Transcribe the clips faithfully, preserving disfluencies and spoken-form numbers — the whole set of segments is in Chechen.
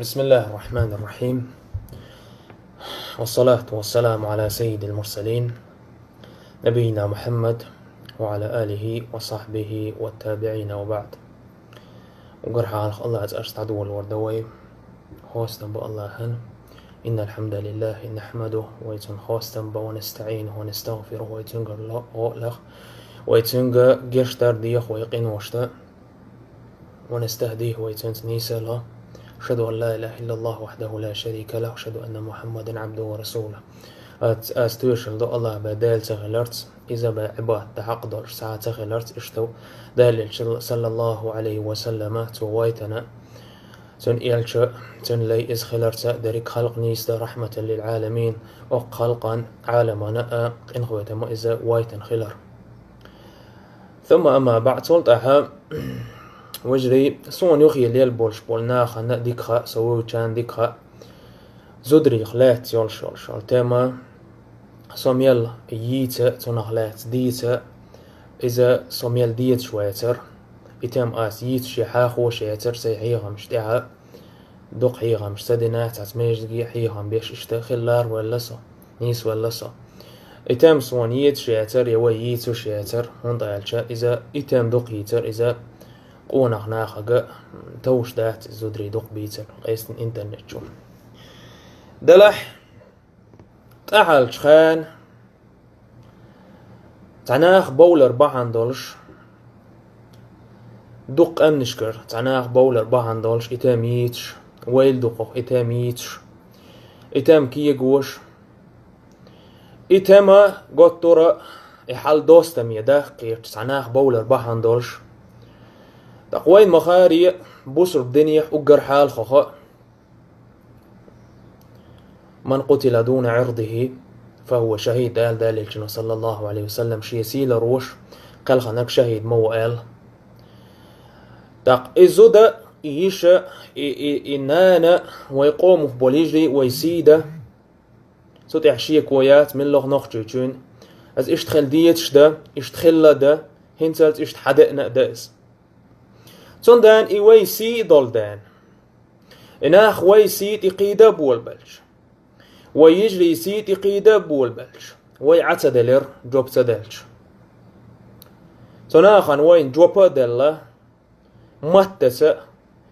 بسم الله الرحمن الرحيم. والصلاة والسلام على سيد المرسلين نبينا محمد وعلى آله وصحبه والتابعين وبعد. Угар хьалха Аллах цӀарца дӀадолор да вай. Хостам ба Аллахьан. إن الحمد لله نحمده, вай цун хостам ба, ونستعينه ونستغفره, вай цунгара ло-, гӀо а лех, вай цунга гешт дар дех вай къиношта, ونستهديه, вай цунца нийсалу. أشهد أن لا إله إلا الله وحده لا شريك له، وأشهد أن محمدا عبده ورسوله. Аз, аз тоьшалла ду Аллах бӀаь Даьла ца хиларца, иза бӀаь Ӏибадат дан хьакъ долуш цхьа а ца хиларца, иштта Даьла Элча, саллаллаху Ӏалайхи ва саллама, цо вайтина, цуьнан элча, цуьнан лай иза хиларца, дерриг халкъ нийса дан, رحمة للعالمين, окху халкъан, Ӏаламана а къинхетама иза вайтина хилар. ثم أما بعد, цул тӀаьхьа, вежарий, суна юххе лелла болуш болу нахана дика хаьа, со вуьйчарна дика хаьа, зударех лаьцна йолуш йолуш йолу тема, со мел йийца, цунах лаьцна дийца, иза со мел дезаш вацара, и тема ас йийцаш я хьахош яцара сайн хьехамаш тӀехь. Дукха хьехамаш ца дина, цхьацца межиге хьехам беш иштта хилла лаьрхӀа велла со, нийса велла со. И тема суна йийцаш яцара, я вай йийцуш яцара, хӀунда аьлча иза, и тема дукха йийцар, иза къонах нахага товш дац, иза зударий дукха бийцар, къестина интернет чу. Делахь, тӀаьхьалчу хенахь цхьа нах бовлар бахьана долуш, дукха къаьмнашкара цхьа нах бовлар бахьана долуш и тема йийцаш, вайл дукхах и тема йийцаш, и тема кегош, и тема готтура и хьал достаме дахкхеташ цхьа нах бовлар бахьана долуш. ТӀаккха вайн ма-харе, бусурба динехь уггар хьалхаха: من قتل دون عرضه فهو شهيد, аьлла Даьла Элчано, саллаллаху Ӏалайхи ва саллам, шен сий ларъеш кхелхинарг шахӀид ма ву аьлла. ТӀаккха и зуда, и йиша, и, и, и нана, вай къомах болу йижарий, вай сий дан, цу тӀехь шеко яц муьлхха нохчочуьнан. Иза иштта хила дезаш дан, иштта хилла дан, хӀинцалц иштта хьадеана а дан иза. Цундела и вай сий а долу дела, и нах вай сий тӀе кхийда а болабелча, вай йижарий сий тӀе кхийда а болабелча, вай Ӏа ца делира, жоп ца делча. Цу нахана вайна жоп а делла, маттаца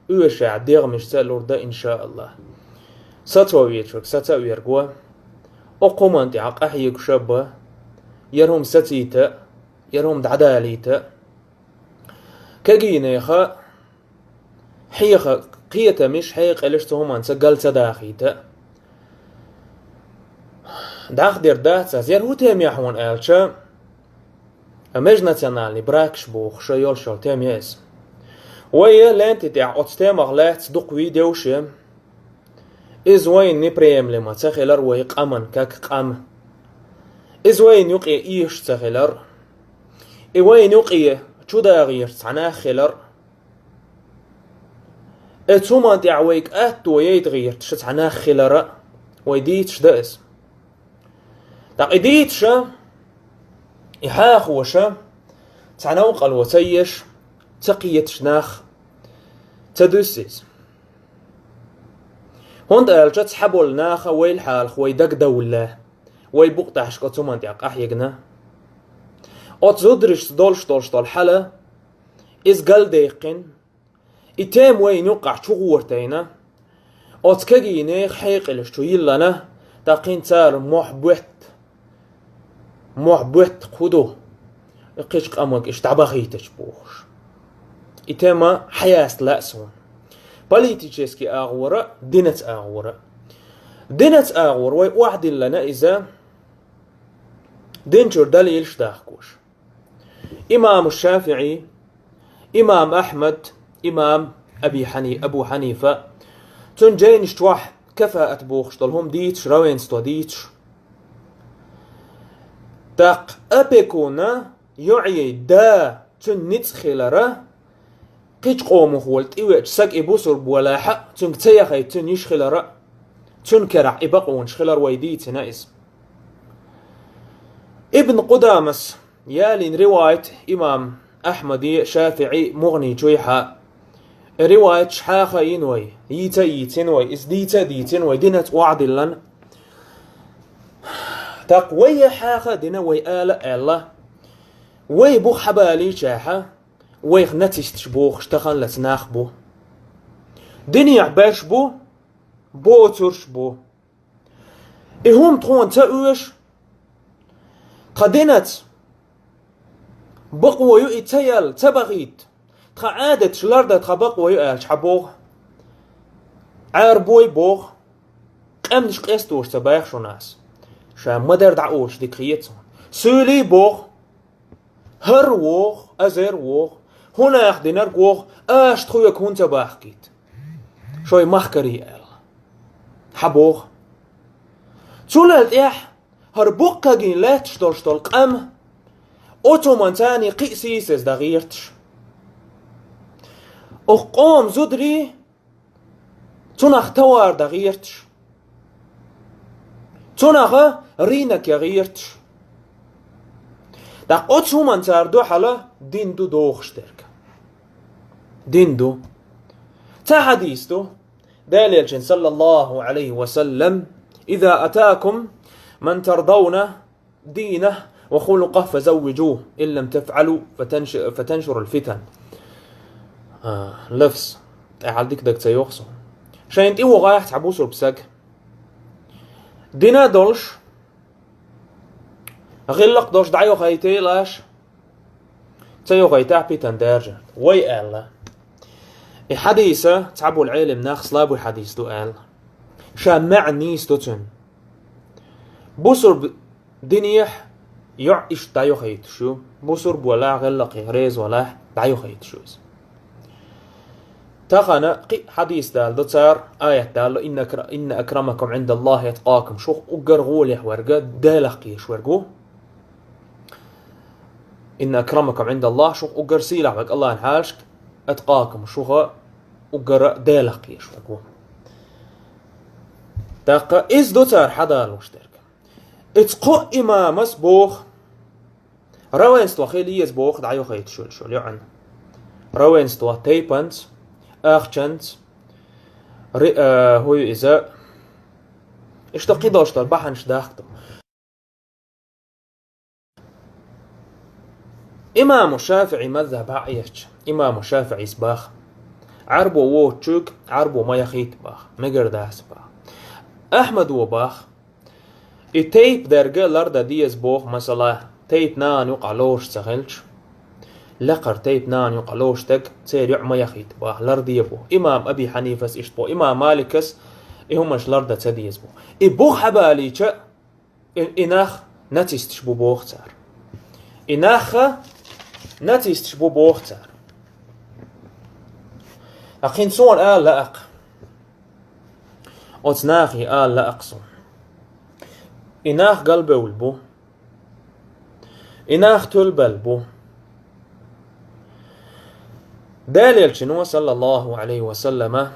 а, оьшахь дегӀмашца а лур дан, иншааллахӀ. Сацо везарг саца а верг ву, окху хӀуманна тӀехь къахьегаш а бан, яра хӀума сацийта а, яра хӀума дӀадалийта а. Кегийнеха хьеха кхетамаш, хьекъалш цу хӀуманца гал ца дахийта. ДӀахадер дац ас, яра хӀун тема я хьуна аьлча, межнациональный бракаш бохуш йолуш йолу тема я иза. Вай ленти тӀехь оцу темах лаьцна дукха видеош ю. Иза вайна неприемлемо ца хилар вай къаман как къам. Иза вайна юкъе эшаш ца хилар. И вайна юкъе чудагӀерчу цхьа нах хилар. Оцу хӀуманна тӀехь вайга аьтто яйта гӀерташ цхьа нах хилар а вай дийцаш дан иза. ТӀаккха и дийцаш а, и хьахош а, цхьа новкъарло ца еш, ца кхеташ нах ца дуьсу иза. ХӀунда аьлча цхьаболу наха вайл хьалха вай дагадовлла, вай букъ тӀехьашка оцу хӀуманна тӀехь къахьегна. Оцу зударшца долуш долуш долу хьал а, иза галдаьккхина, и тема вайна юккъехь чугӀортайна, оцу кегийнех хьекъалш чу йиллина, тӀаккха хӀинца цара мохь боьтта, мохь боьтта хӀун ду, кхечу къамаг иштта дӀабахийтача бохуш. И тема хьаяста лаьа суна. Политический агӀора, динаца агӀора. Динаца агӀора вай охьадиллина иза, дин чуьра далилаш дахкош. Имам ШафиӀи, имам Ахьмад, имам Аби Хьани-, Абу Хьанифа, цуьнан жайнаш чохь кафаат бохуш долу хӀума дийцаш, равенство дийцаш. ТӀаккха опекуна йоӀе да цуьнан ницкъ хилар а, кхечу къомах волу тӀевеача саг и бусурба валахь а, цуьнга ца яхайта цуьнан йиш хилар а, цуьнан керахь и бакъонаш хилар вай дийцина иза. Ибн Къудамас ялийна ривайт имам Ахьмаде, ШафиӀи, МугӀни чуьйхьа, Ривайташ хьаха а йина вай, йийца а йийцина вай, иза дийца а дийцина вай, динаца охьадиллина. ТӀаккха вай е хьаха а дина вай ала а аьлла, вай бух хьабалийча а, вайх нацисташ бохуш таханлаца нах бу. Динехь берш бу, боцурш бу. И хӀума тхуна ца оьшу, тхан динаца бакъо ю и ца яла, ца бахийта, тхан Ӏадаташ лардан тхан бакъо ю аьлча хьан боху? Ӏарбой боху, къаьмнаш къестош ца баьхна шуна ас. Ша ма-дарра дӀаоьцуш дика хета суна. Суьйлий боху, хӀара воху, азар воху, хӀун нах динарг воху, аша тхоьга хӀунда ца бахкийта? Шой махкарий аьлла. Хьан боху? Цул тӀаьхьа хӀара буккхагин лаьтташ долуш долу къам, оцу хӀуманца кхин а сийсаза дан гӀерташ. Оха къоман зударий, цунах товар дан гӀерташ. Цунах рынок ян гӀерташ. ТӀаккха оцу хӀуманна цара дуьхьал дин ду дохуш дерг. Дин ду. Цхьа хьадис ду. Делан Элчано, саллаллаху Ӏалайхи ва саллам: «إذا أتاكم من ترضون دينه وخلقه فزوجوه، إن لم تفعلوا فتنش-، فتنشر الفتن». А, лафз. ТӀаьхьал дика даг ца йоху со. Шайна тӀе вогӀахь цхьа бусурба саг. Дина долуш, гӀиллакх долуш дӀайохуьйтийла аша. Ца йохуьйтахь, питана даьржа. Вай аьлла. И хьадиса цхьаболу Ӏелам нах слабый хьадис ду аьлла. Ша маьӀна нийса ду цуьнан. Бусурба динехь йоӀ иштта дӀайохуьйтуш ю. Бусурба валахь, гӀиллакхе реза валахь, дӀайохуьйтуш ю иза. Тахана кхин а хьадис даладо цара, аят даладо: «Инна акра-, инна акрамакум Ӏиндаллахи аткъакум». Шух уггар гӀолехь верг Делах кхоьруш верг ву. «Инна акрамакум Ӏиндаллах», шух уггар сийлахь верг Аллахьан хьалашка, «аткъакум», шух уггар Делах кхоьруш верг ву. ТӀаккха иза ду цара хьадалош дерг. Иза кхо имамас боху, равенство хила еза боху дӀайохуьйтуш йолу йоӀана. Равенство тайпанца, ахчанца, ри-, а, хӀун ю иза, иштта кхидолуш долу бахьанаш дахка ду. Имаму ШафиӀи мазхӀаб хьаэцча, имаму ШафиӀис баха: Ӏарбо воцучуьнга Ӏарбо ма яхийта баха, мегар дац баха. Ахьмадо баха: и тайпа дерг лардан деза боху, масала, тайпа нана юкъахь лоруш ца хилча, лакхара тайпа нана юкъахь лоруш дерг церан йоӀ ма яхийта баха, ларде боху. Имам Аби Хьанифас иштта боху, имам Маликас и хӀуманаш лардан ца деза боху. И бух хьабалийча, И, и нах нацисташ бу боху цара. И нах нацисташ бу боху цара. Ткъа кхин суна ала лаьа-кх. Оцу нахе ала лаьа-кх суна. И нах галбевлла бу. И нах тулбелла бу. Делан Элчано, саллаллаху Ӏалайхи ва саллама,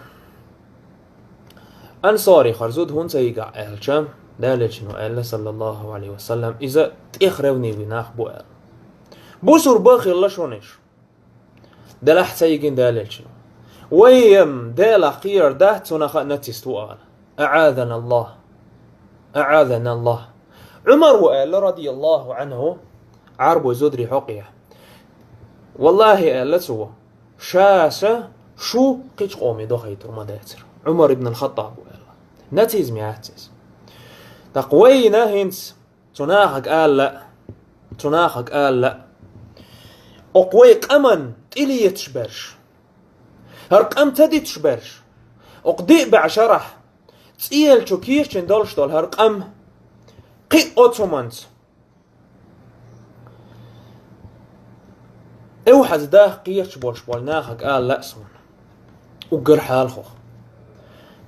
ансори хӀара зуда хӀунда ца йигна аьлча, Делан Элчано аьлла, саллаллаху Ӏалайхи ва саллам, иза тӀех ревнивый нах бу аьлла. Бусурба хилла шуна уьш. Делахь ца йигна Делан Элчано. Вай-м Делах кхерар дац, цунах а нацист ву ала. АӀазаналлах. АӀазаналлах. Ӏумар ву аьлла, радияллаху Ӏанху, Ӏарбой зударий хьокъехь. Валлахи, аьлла цо, ша аса шу кхечу къоме дохуьйтур ма дацара. Ӏумар ибн ал-Хаттаб ву аьлла. Нацизм яц иза. ТӀаккха вайна хӀинца цу нахага ала лаьа, цу нахага ала лаьа. Окху вай къаман тӀелеташ берш, хӀара къам ца дитуш берш, окху диъ бӀе шарахь цӀелачу кийча долуш долу хӀара къам, кхин а оцу хӀуманца эвхьаза даха кхеташ болуш болу нахага ала лаьа суна. Уггар хьалхох.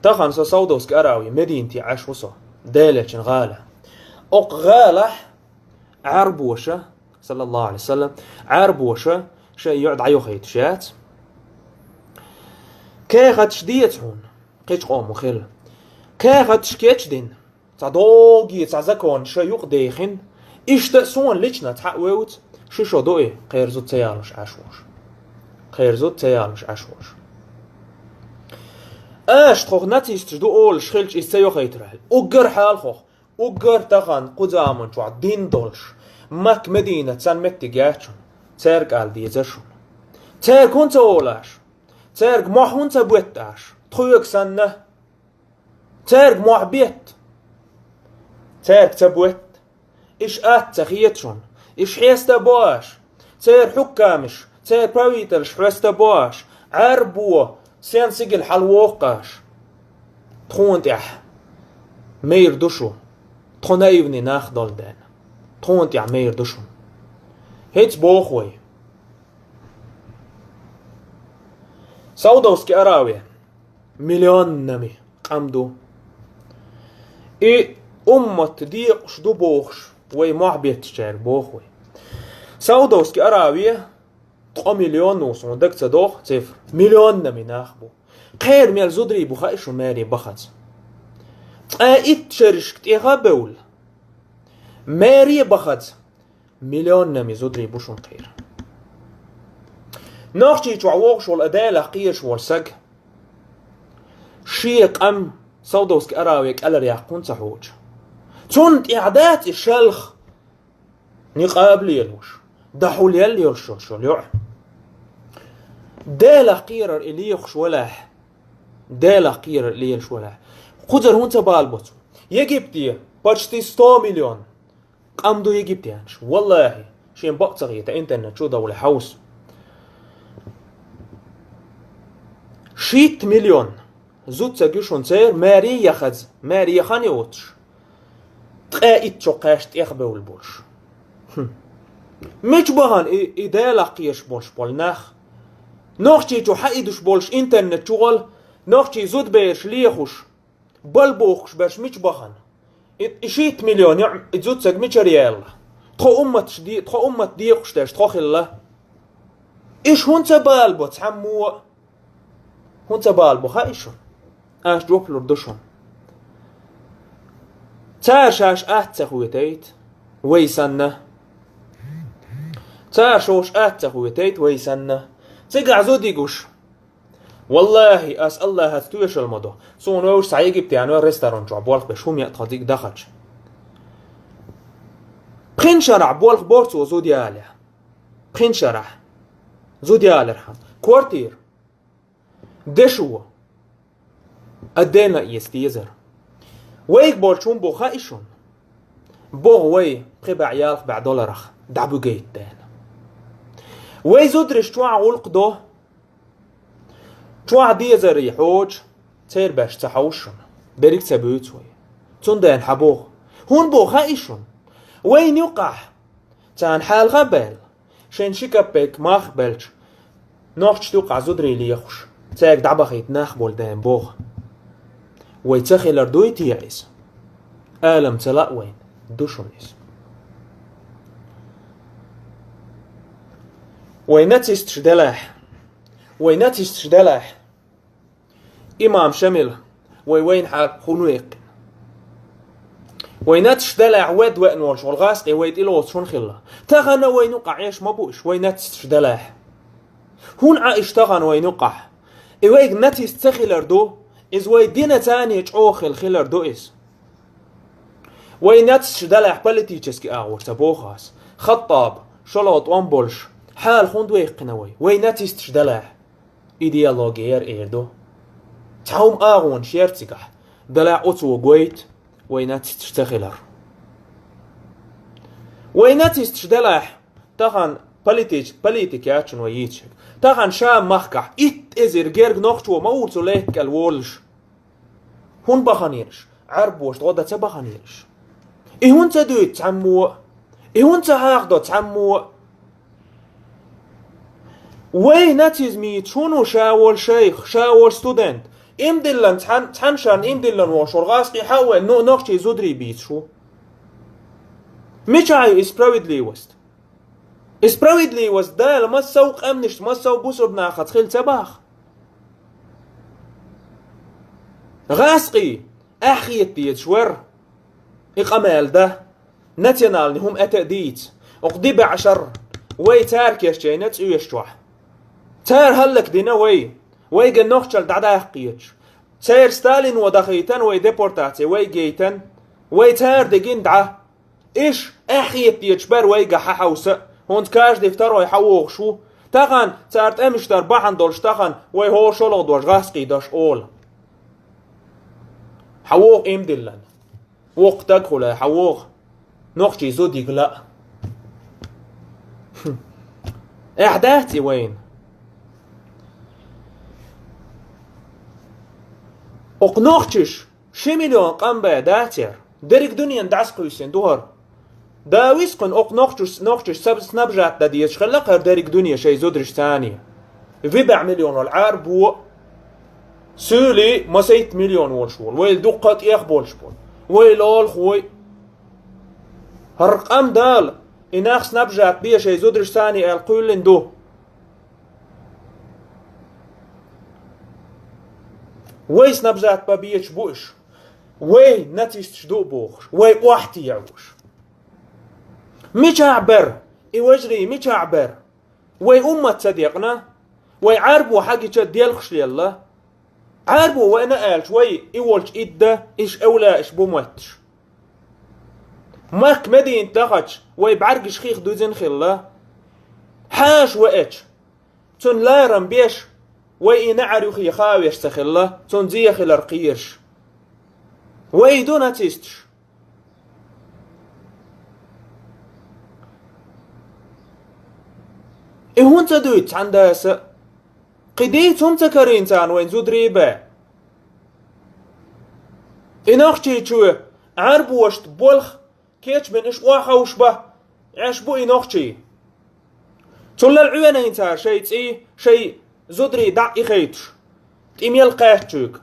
Тахана со Саудовски Аравия, Мединате Ӏаш ву со, Делан Элчан гӀала. Окху гӀалахь Ӏарбоша, саллаллаху Ӏалайхи ва саллам, Ӏарбоша шайн йоӀ дӀайохуьйтуш яц. Кехаташ деза хьуна, кхечу къомо хила. Кехаташ кечдина, цхьа догий, цхьа закон шайн юкъа дехина, иштта а суна лично цхьаъ вевза, шу шо ду и, кхерзу ца ялуш Ӏаш волуш. Кхерзу ца ялуш Ӏаш волуш. Аша тхох нацисташ ду олуш хилча, иза ца йохуьйтур аьлла. Уггар хьалхох, уггар тахана кху заман чохь дин долуш, Макка, Мединат санна меттиг яц шуна, цаьрга ала дезара шуна. Цаьрга хӀунда ца олу аша? Цаьрга мохь хӀунда ца боьтту аша? Тхоьга санна. Цаьрга мохь бетта. Цаьрга ца боьтту. Иш атта ца хета шуна. Иш хьеста бо аша. Церан хьуккамаш, церан правительш хьеста бо аша. Ӏарбо, сен сигал хьалавоккху аша. Тхуна тӀехь майра ду шу. Тхо наивный нах долу дена. Тхуна тӀехь майра ду шуна. ХӀинца боху вай. Саудовский Аравия. Миллионнами къам ду. И уммат декъуш ду бохуш, вай мохь беттачаьрга боху вай. Саудовский Аравия ткъа миллион ву, суна дага ца доху цифра. Миллионнами нах бу. Кхера мел зударий бу хаьа шун маьре бахаза? Ткъе итт шерашка тӀеха а бевлла, маьре бахаза. Миллионнами зударий бу шуна кхера. Нохчийчохь вохуш волу а Делах кхоьруш волу саг шен къам Саудовский Аравия кӀелара яккха хӀунда ца хьочу? Цунна тӀехь дац и шалха никъаб лелош, дахьул ял йолуш йолу йоӀ. Делах кхерар и лехуш валахь, Делах кхерар и лелаш валахь, кхузара хӀунда ца балабо цо? Египте почти сто миллион къам ду египтянаш. Валлахи, шен бакъ ца хета, интернет чу а довлий хьовса. Шийтта миллион зудсаг ю шуна церан маьре яхаза, маьре яхан йоцуш. Ткъе итт шо кхаьш тӀехбевлла болуш. Хм. Мича бахана и, и Делах кхоьруш болуш болу нах? Нохчийчу хьаидуш болуш интернет чу гӀала, нохчий зудбераш лехуш, балбохуш берш мича бахана? И, и шийтта миллион йоӀ, и зудсаг мичара яьлла? Тхо умматаш де-, тхо уммат декъуш дерш тхо хилла. Иш хӀунда ца балабо цхьаммо а? ХӀунда ца балабо хаьа шуна? Аш жоп лур ду шуна. Цара шаьш атта ца хетийта, вай санна. Цара шаьш атта ца хетийта, вай санна. Цигахь зуда йигуш. Валлахи, ас Аллахьаца тоьшалла ма до. Суна вевзаш цхьа египтяно ресторан чохь болх беш хӀума яа тхо дика дахача. Пхи шарахь болх бора цо зуда яле. Пхи шарахь. Зуда ялархьама. Квартира. Дешо. Отдельно эца дезара. Вайга болчу хӀума бу хаьа шуна? Боху вай, пхи баьӀ, ялх баьӀ долларах дӀабуьгуьйту дена. Вай зударш чохь гӀуллакх до. Чохь дезарий хьочу, церан беш ца хьовшу шуна. Берриг ца буьйцу вай. Цундела хьан боху? ХӀунда боху хаьа шуна? Вайна юкъахь царна хьалха а баьлла, шайн ши капек мах а белча, нохчашна юкъахь зударий лехуш, цаьрга дӀабахийта нах болу дена боху. Вай ца хилар дуй те иза? Алам ца лаъа вайна, ду шуна иза. Вай нацисташ делахь, вай нацисташ делахь, имам Шамил, вай вайна хьа хӀунда веккхина? Вай нацисташ делахь, вед веана волуш волу гӀазкхий вай тӀелоцуш хӀунда хилла? Тахана вайна юкъахь Ӏеш ма бу уьш, вай нацисташ делахь. ХӀунда Ӏа уьш тахана вайна юкъахь? И вайга нацист ца хилар ду, иза вай дина царний чӀогӀа хила хилар ду иза. Вай нацисташ делахь политически агӀор ца боху ас. Хаттаб, шолгӀа тӀом болуш, хьала хӀунда веккхина вай? Вай нацисташ делахь. Идеология яра эр ду. Цхьа хӀума агӀонаш яра цигахь. Делахь оцо гойту вай нацисташ ца хилар. Вай нацисташ делахь, тахана политич-, политика яц шуна вай йийцича. Тахана Шам махкахь итт эзар герга нохчо ма ву цу лаьтта кӀел волуш. ХӀунда баханера уьш? Ӏарбоша гӀо дан ца баханера уьш? И хӀунда ца дуьйцу цхьаммо а? И хӀунда ца хьахадо цхьаммо а? Вай нацизмийташ хӀун ву ша волу шайх, ша волу студент? Имдиллан цхьан-, цхьана шарна имдиллан волуш волу гӀазкхий хьа а вай, но-, нохчий зударий бийцаш ву. Мичахь ю и справедливость? И справедливость Дала массо а къаьмнашца, массо а бусурба нахаца хила ца боху? ГӀазкхий, ахь хета дезаш вара и къамел дан, национальный хӀума ата а дийца. Окху дибаьӀ шарра вай цара кечйина цӀоьш чохь. Цара хӀаллакдина вай, вайга нохчалла дӀадаккхийча. Церан Сталино дахийтан вай депортаци, вай гейтан, вай цара дигин дӀа. Иш эхь хететаш бар вайга хьахьовса, хӀунца каждый второй хьавогӀуш ву. Тахан цара тӀемаш дар бахьана долуш тахан вай хӀора шолгӀа дош гӀаскхий дош ола. ХьавогӀу имдиллан. Воккха таг хуьлай, хьавогӀу. Нохчий зудиг лаа. Эхь дац и вайна. Окху нохчиш ши миллион къам бен дацара. Дерриг дуьненан дӀасакхуьйсина ду хӀара. Да висхуьн окху нохчуш, нохчиш саб-, снабжат дан дезаш хилла хӀара дерриг дуьне шайн зудариш царний. ВибаӀ миллион волу Ӏарбо, суьйлий масайтта миллион волуш волу. Вайла дуккха а тӀех болуш болу. Вайла олахой. ХӀара къам Дала, и нах снабжат бе шайн зудариш царний аьлла кхоьллина ду. Вай снабжат бан бечу бу уьш. Вай нацисташ ду а бохуш. Вай охьатеӀуш. Мичахь бара? И вежарий мичахь бара? Вай уммат ца декъна, вай Ӏарбо хьагича делхаш лелла. Ӏарбо вайна аьлча, вай и волчу идда, иш эвлаъаш бу мотташ. Макка Мединат дахача, вай бӀаьргаш хих дуьзина хилла. Хьаша ваьча, цунна ларам беш, вай и неӀар юххе хавеш ца хилла, цунна зе хилар кхераш. Вай ду нацисташ. И хӀунда ца дуьйцу цхьана даса? Кхин дийца хӀума ца карийна царна вайн зударий бен? И нохчийчоь Ӏарбошта болх кечбина уьш охьаховш бан Ӏеш бу и нохчий. Цуллал Ӏенайна цара шайн цӀий, шайн зударий дӀа а ихайташ, тӀе мел кхаьччуьнга.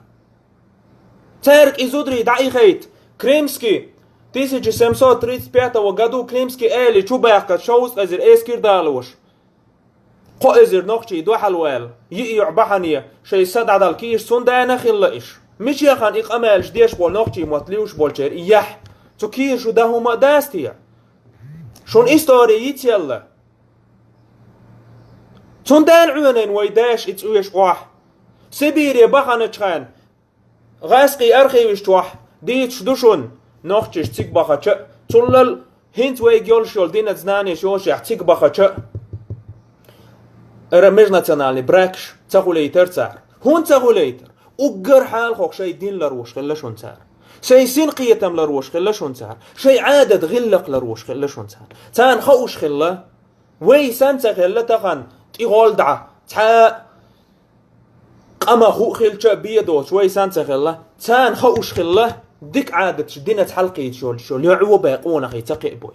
Цаьрга и зударий дӀа а ихайта, Крымский, тысяча семьсот тридцать пятого году Крымский эли чу баьхкача шовзткъа эзар эскар далош. Кхо эзар нохчий дуьхьал ваьлла, йиъ йоӀ бахьане, шайн са дӀадала кийша цундела хилла иш. Мичахь и къамелаш деш болу нохчий мотт луьйш болчеран и яхь? Цу кийша шу дан хӀума а дац те? Шуна истори йицъелла. Цундела Ӏенайна вай дайша и цӀоьш охьа. Сибире баханачхьана, гӀаскхий архиваш чохь дийцаш ду шуна, нохчаш цига бахача а, цуллал хӀинца вайга йолуш йолу динан знанеш йолушехь цига бахача а, ара межнациональный бракаш ца хуьлуьйтура цара. ХӀунда ца хуьлуьйтура? Уггар хьалха шайн дин ларвеш хилла шуна цара. Шайн синкхетам ларвеш хилла шуна цара. Шайн Ӏадат гӀиллакх ларвеш хилла шуна цара. Царна хууш хилла, вай санна ца хилла тахана тӀе гӀолдӀа, цхьа а къаман хӀуъа хилча а бен доцуш вай санна ца хилла, царна хууш хилла, дика Ӏадаташ динаца хьалакхийдаш йолуш йолу йоӀо бен къонахий ца кхиабой.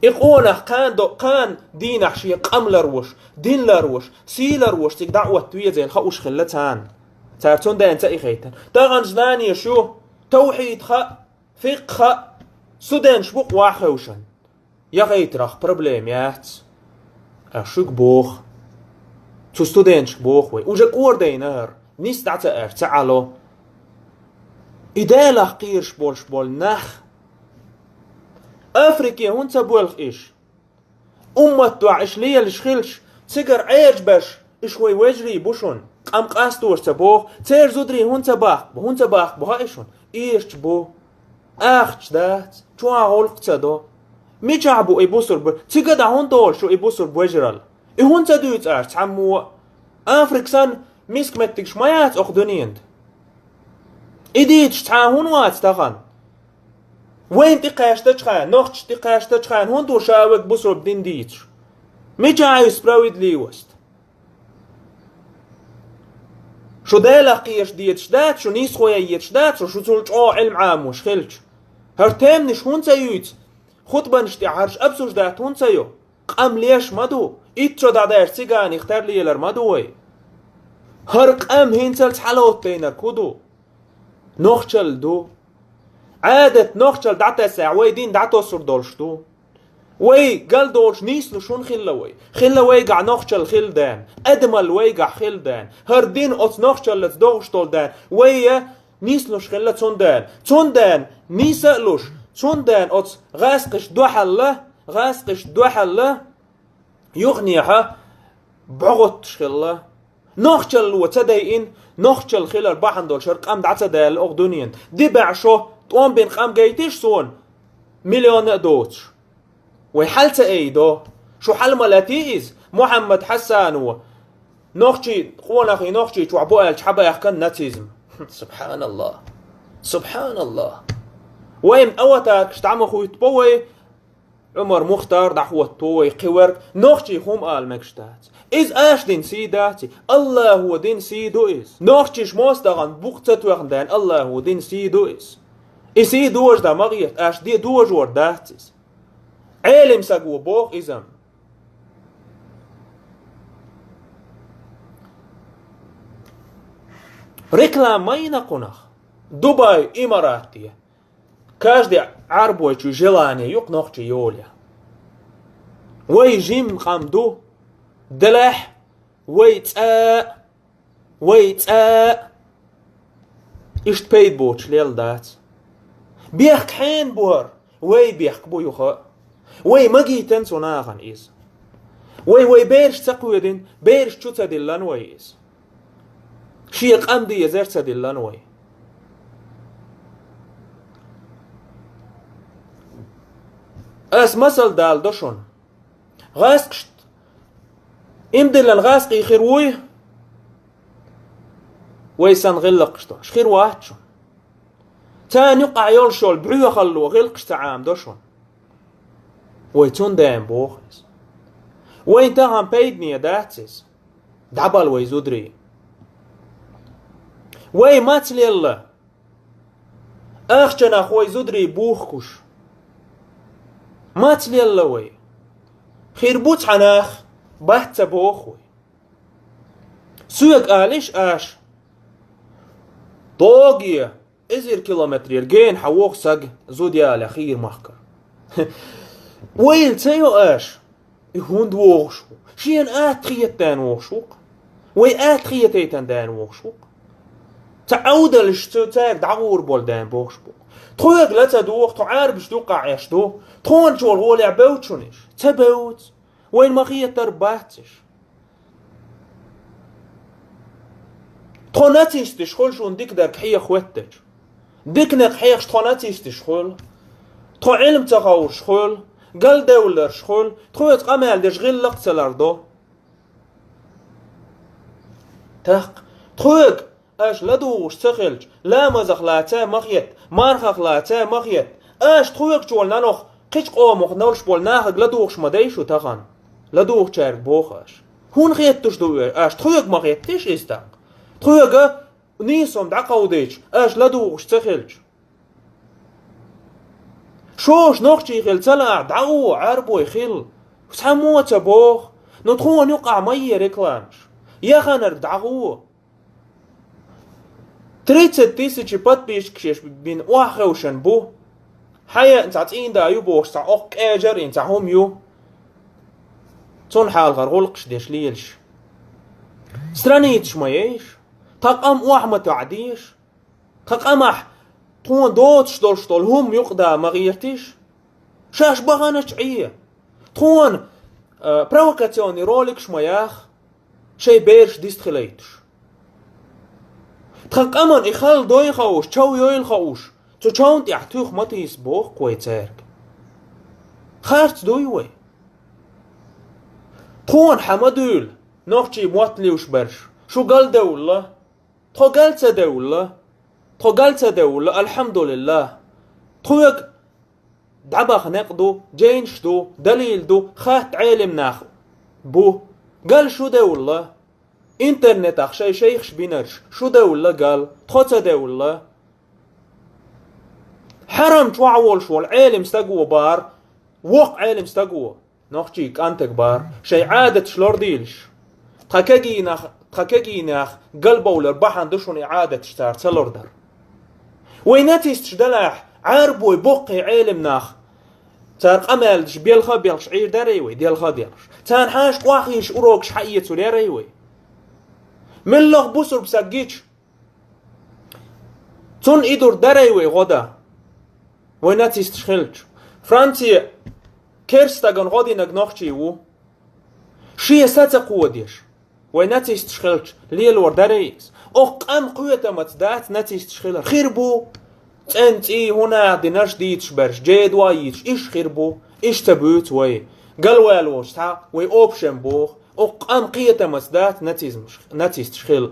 И къонах кхана до-, кхана дийнахь шен къам ларвеш, дин ларвеш, сий ларвеш цига дӀа а отта везийла хууш хилла царна. Цара цундела ца ихайтара. Тахана знанеш ю, тавхьид хаьа, фикъхӀ хаьа, студенташ бу-кх охьахевшина. Яхийтарах проблема яц. Ас шуьга боху. Цу студенташка боху вай. Уже кӀордайна хӀара. Нис дӀа ца аьлча, ца Ӏало. И Делах кхераш болуш болу нах. Африке хӀунда ца боьлху иш? Уммат дуьхьа иш лелаш хилча, цигара Ӏежабеш, иш вай вежарий бу шуна. Къам къастош ца боху, церан зударий хӀунда ца баккха бу, хӀунда ца баккха бу хаьий шуна? Ирча бу. Ахча дац, чохь гӀуллакх ца до. Мичахь бу и бусурба? Цига дӀа хӀунда долуш ю и бусурба вежаралла? И хӀунда ца дуьйцу аша цхьаммо а? Африка санна миска меттигаш ма яц окху дуьненан тӀе. И дийцаш цхьа а хӀунда вац тахана? Вайна тӀе кхаьчначхьана, нохчашна тӀе кхаьчначхьана хӀунда ву ша верг бусурба дин дийцаш? Мичахь ю справедливость? Шу Делах кхераш дезаш дац, шу нийсхо ян езаш дац, шу, шу цул чӀогӀа Ӏилма Ӏамош хилча. ХӀара теманаш хӀунда ца юьйцу? Хутбанаш тӀехь хӀорш обсуждать хӀунда ца йо? Къам леш ма ду. Итт шо дӀадаьлча циганих тарлелар ма ду вай. ХӀара къам хӀинцалц хьалоттайнарг хӀун ду? Нохчалла ду. Ӏадат нохчалла дӀатесахь, вай дин дӀатосур долуш ду. Вай гал долуш нийслуш хӀунда хилла вай? Хилла вайгахь нохчалла хилла дена, адамалла вайгахь хилла дена, хӀара дин оцу нохчаллаца догӀуш долу дена, вай нийслуш хилла цундела. Цундела нийса а луш, цундела оцу гӀаскхиш дуьхьалла, гӀаскхиш дуьхьалла, юханехьа бӀогӀуттуш хилла. Нохчалло ца дайина, нохчалла хилар бахьана долуш хӀара къам дӀа ца даьлла оха дуьненан. Дибахь шо, тӀом бина къам гайтиш суна, миллион а доцуш. Вай хьал ца айдо? Шу хьал ма латий иза? Мухьаммад Хьасано нохчий, къонахий нохчий чохь бу аьлча хьабаьхкан нацизм. Субханаллах. Субханаллах. Вайн аватаркаш дӀа ма хуьттабо вай, Ӏумар Мухтар дӀахӀотто вай кхин верг, нохчий хӀума ала мегаш дац. Иза аша дина сий дац и, Аллахо дина сий ду иза. Нохчийш мостагӀан букъ ца тоьхна дайн Аллахо дина сий ду иза. И сий дожа дан ма гӀерта, аша де дожор дац иза. Ӏелим саго боху иза. Реклама ма йина кхунах. Дубай, Имарат де. Каждый Ӏарбойчу желание юкъа нохчий йоле. Вай жим къам ду, делахь, вай цӀа, вай цӀа. Иштта пайда боцуш лелла дац. Бехк хьенан бу хӀара? Вай бехк бу юха. Вай магийтан цу нахана иза. Вай, вай бераш ца кхоьдина, бераш чу ца диллан вай иза. Шен къам дезар ца диллан вай. Ас масал дала до шуна. ГӀаскхашт, имдиллан гӀаскхий хир вуй? Вай сан гӀиллакхаш долуш хир вац шуна. Царна юкъахь йолуш йолу бӀоьхалло гӀиллакхаш ца Ӏамадо шуна. Вай цундела боху иза. Вайн тахана пайдане дац иза. ДӀабала вай зударий. Вай маца лелла? Ахчанах вай зударий бухкуш. Маца лелла вай? Хир бу цхьа нах, бац ца боху вай. Соьга алиш аша, доге, эзар километрера гена хьан воху саг зуда яле хийра махкара. Вайла ца йо аша, и хӀунда вохуш ву? Шена атта хетта дена вохуш ву-кх. Вай атта хетайтан дена вохуш ву-кх. Ца Ӏовдалаш цу цаьрга дӀагӀур болу дена бохуш бу. Тхоьга ла ца доху, тхо Ӏарбаш дуккха Ӏеш ду. Тхона чуьра гӀолехь бевдда шуна иш? Ца бевдда. Вайна ма хетар бац иш. Тхо нацисташ хуьлу шуна дика дерг хьеха хӀоьттича. Дика некъ хьехаш тхо нацисташ хуьлу. Тхо Ӏилма ца ховраш хуьлу, галдевлларш хуьлу, тхоьца къамел деш гӀиллакх а ца лардо. ТӀаккха тхоьга аша ладугӀуш ца хилча, ламазах лаца ма хетта, мархах лаца ма хетта. Аша тхоьга чуьра нанох кхечу къомах нолуш болу нахага ладугӀуш ма дай шу тахана. ЛадугӀучаьрга боху аша. ХӀунда хетташ ду оьшу? Аша тхоьга ма хеттиш иза тӀаккха? Тхоьга нийсом дӀакховдийча, аша ладугӀуш ца хилча. Шоша нохчий хила ца лаахь, дӀа а Ӏарбой хила. Цхьаммо а ца боху. Ну тхуна юкъахь ма е рекламаш. Яханарг дӀагӀо. Тридцать тысяч подписчикаш бина охьахевшина бу. Хьаян цхьа цӀийнда ю бохуш, цхьа оккха кӀежар ин цхьа хӀума ю. Цунна хьалхара гӀуллакхаш деш лелаш. Страницаш ма ейша. Тхан къам охьа ма тоьӀдеша. Тхан къамахь тхуна доцуш долуш долу хӀума юкъада ма гӀертиш. Шаьш баханачу Ӏе. Тхуна, э, провокационный роликаш ма яха. Шайн бераш дистхилайтуш. Тхан къаман и хала дой хууш, чов йойла хууш, цу човна тӀехь туьха ма тийса боху вай цаьрга. Харц дуй вай? Тхуна хьан ма дуьйла, нохчий мотт луьйш берш, шу галдевлла. Тхо гал ца девлла, тхо гал ца девлла, алхьамдулиллах. Тхоьга дӀабаха некъ ду, жайнаш ду, далил ду, хатта Ӏелим нах бу. Гал шу девлла. Интернетах шайн шайхаш бинарш, шу девлла гал, тхо ца девлла. Хьарам чохь волуш волу Ӏелим стаго бара, воккха Ӏелим стаго. Нохчий кӀантаг бара, шайн Ӏадаташ лордийлаш. Тхан кегийнах, тхан кегийнах галбовлар бахьана ду шуна и Ӏадаташ цара ца лордар. Вай нацисташ далахь, Ӏарбой боккхий Ӏелим нах, цара къамел деш белха а белхаш Ӏийр дарий вай, делха а делхаш. Царна хьаша къохьийша урокаш хьаэцур ярий вай. Меллах бусург саг гича, цунна и дур дарий вай гӀо дан? Вай нацисташ хилча. Франция керстаган гӀо динаг нохчий ву. Шен са ца кходеш. Вай нацисташ хилча, лелор дарий иза? Окх къам кхетамаца дац нацисташ хилар. Хир бу. ЦӀен цӀий хӀуна динарш дийцаш берш, джедуа йийцаш, иш хир бу. Иш ца буьйцу вай. Галвалочу цхьа вай общем боху. Окх къам кхетамаца дац нацизмаш, нацисташ хила.